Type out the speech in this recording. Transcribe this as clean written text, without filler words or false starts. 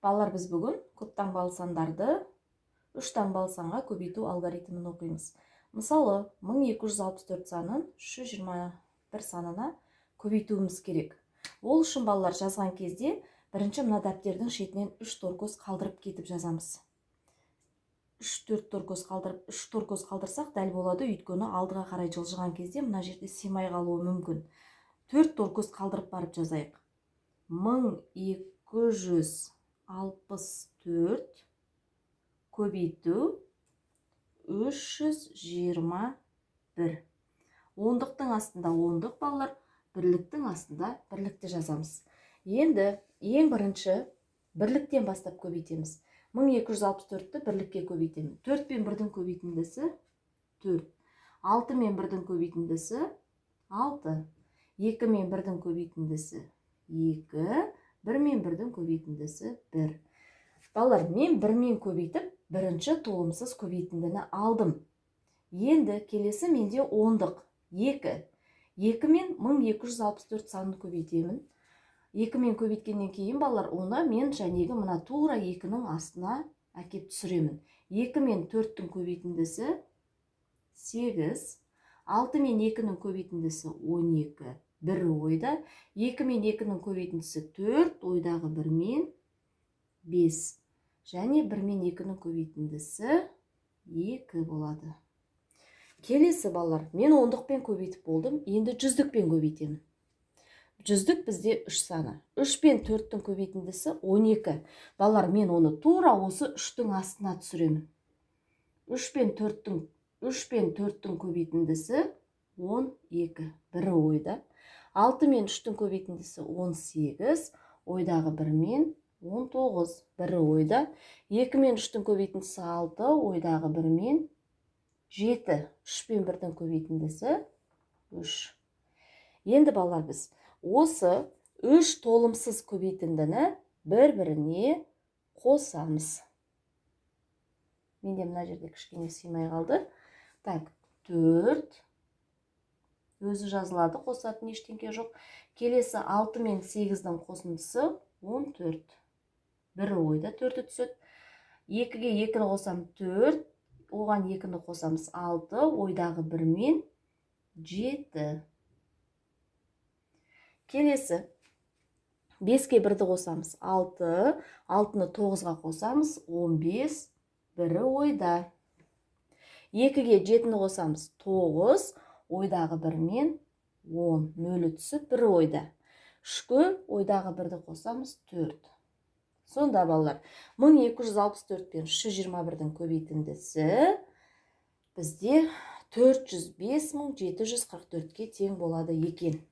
Балалар, біз бүгін көптаңбалы сандарды үш таңбалы санға көбейту алгоритмін оқимыз. Мысалы, 1264 санын 321 санына көбейтуіміз керек. Ол үшін, балалар, жазған кезде бірінші мына дәптердің шетінен үш торкөз қалдырып кетіп жазамыз. Үш, төрт торкөз қалдырып, үш торкөз қалдырсақ, дәл болады, өйткені алдыға қарай жылжыған кезде мына жерде сыймай қалуы мүмкін. Төрт торкөз қалдырып барып жазайық. 1264 көбейту 321. Ондықтың астында ондық, балалар, бірліктің астында бірлікті жазамыз. Енді ең бірінші бірліктен бастап көбейтеміз. 1264-ті бірлікке көбейтемін. 4 пен 1-дің көбейтіндісі 4. 6 мен 1-дің көбейтіндісі 6. 2 мен 1-дің көбейтіндісі 2. 1 мен 1-дің көбейтіндісі 1. Балалар, мен 1-мен көбейтіп, бірінші толымсыз көбейтіндіні алдым. Енді келесі менде ондық 2. 2 мен 1264 санын көбейтемін. 2 мен көбейткеннен кейін, балалар, оны мен жәнегі мына тура 2-нің астына әкеп түсіремін. 2 мен 4-тің көбейтіндісі 8, 6 мен 2-нің көбейтіндісі 12, бір ойда. 2 мен 2-нің көбейтіндісі 4, ойдағы 1 мен 5. Және 1 мен 2-нің көбейтіндісі 2 болады. Келесі, балалар, мен ондықпен көбейтіп болдым, енді жүздікпен көбейтемін. Жүздік бізде 3 саны. 3 пен 4-тің көбейтіндісі 12. Балалар, мен оны тура осы 3-тің астына түсіремін. 3 пен 4-тің, 3 пен 4-тің көбейтіндісі 12. Бірі ойда. 6 мен 3-тің көбейтіндісі 18, ойдағы 1 мен 19, бірі ойда. 2 мен 3-тің көбейтіндісі 6, ойдағы 1 мен 7. 3 пен 1-дің көбейтіндісі 3. Енді, балалар, біз осы үш толымсыз көбейтіндіні бір-біріне қосамыз. Менде мына жерде кішкене сыймай қалды. Так, 4 өзі жазылады, қосатын ештеңке жоқ. Келесі 6 мен 8-дің қосындысы 14. Бірі ойда, 4-і түседі. 2-ге 2-ні қосам 4, оған 2-ні қосамыз 6, ойдағы 1 мен 7. Келесі 5-ке 1-ді қосамыз 6, 6-ны 9-ға қосамыз 15, бірі ойда. 2-ге 7-ні қосамыз 9, ойдағы 1 мен 10, нөлі түсіп, бірі ойда. 3-ке ойдағы 1-ді қосамыз 4. Сонда, балалар, 1264 пен 321-дің көбейтіндісі бізде 405 744-ке тең болады екен.